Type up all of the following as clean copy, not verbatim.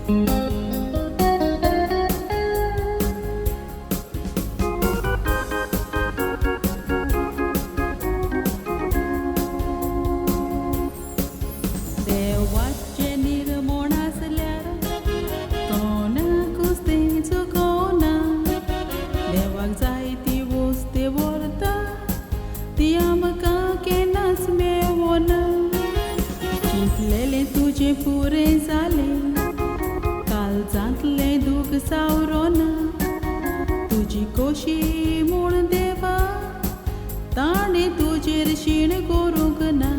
देवाचें निर्मोण आसल्यार कोणाकूच तें चुकोना. देवाक जाय ती वस्त व्हरता ती आमकां केन्नाच मेवना. चिंतलेलें तुजें पुरें जालें, कालजांतलें दूख सावरोना. तुजी खोशी म्हूण देवा ताणें तुजेर शीण करूंक ना.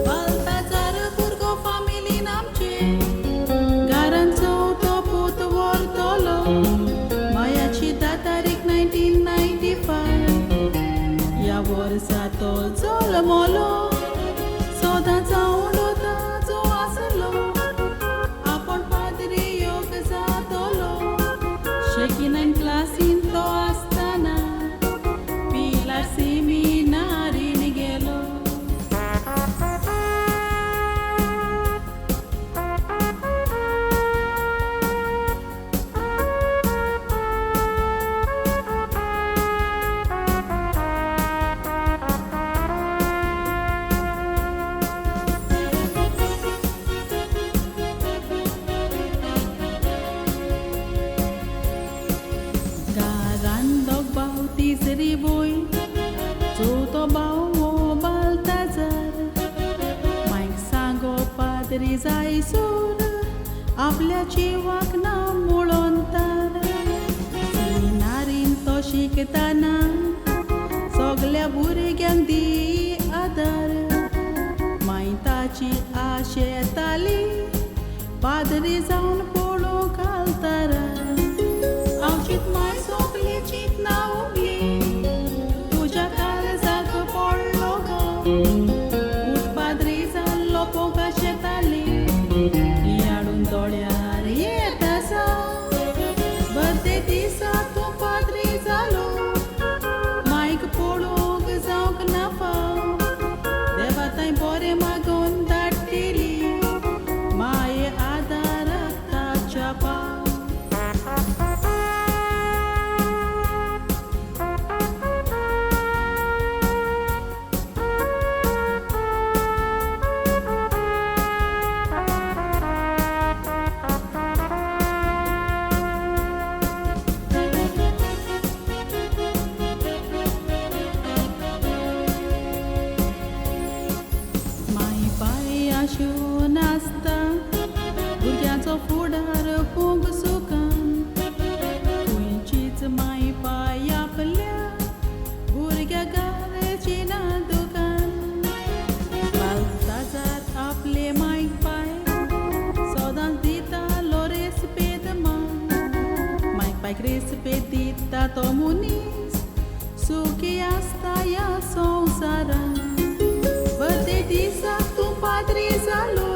बालताजार भुरगो फामिलीन आमचे घरान चवथो पूत व्हरतलो. मायाची 10 तारीख 1995 ह्या वर्सा तो जल्मलो. सदांच आवडता जो आसलो आपूण पाद्री योग जातलो. शेकिनान क्लासीन तो आसतना पिलार सेमिनारीन गेलो. घरान दोग भाव तिसरी भयण, चवथो भाव हो बालताजार. मायक सांगो पाद्री जायसर आपल्या जिवाक ना मुळोंतार. सेमिनारीन तो शिकतना सगल्या भुरग्यांक दी आदार. माय ताची आश येताली पाद्री जावन पळोवंक आल्तारार. हांव चिंत माय सोगली चिंतना उबली तुज्या काळजाक पडलो गो. पूत पाद्री जाल्लो पोवपाक शेताली याडून दोळ्यार येत आसा. बर्थडे दिसा तूं पाद्री जालो मायक पळोवंक जावंक ना फाव. देवा तांय बरें मागून धाडटेली माये आदाराक ताच्या पाव. माय पाय आशो नासता भुरग्यांचो फुडार पोंग सुखान. खंयचीच माय पाय आपल्या भुरग्या घालची ना दुकान. बालताजार आपले माय पाय सदांच दितालो रेस्पेद मान. माय पायक रेस्पेद दिता तो मनीस सुखी आसता ह्या संवसारान. बर्थडे दिसा तूं पाद्री जालो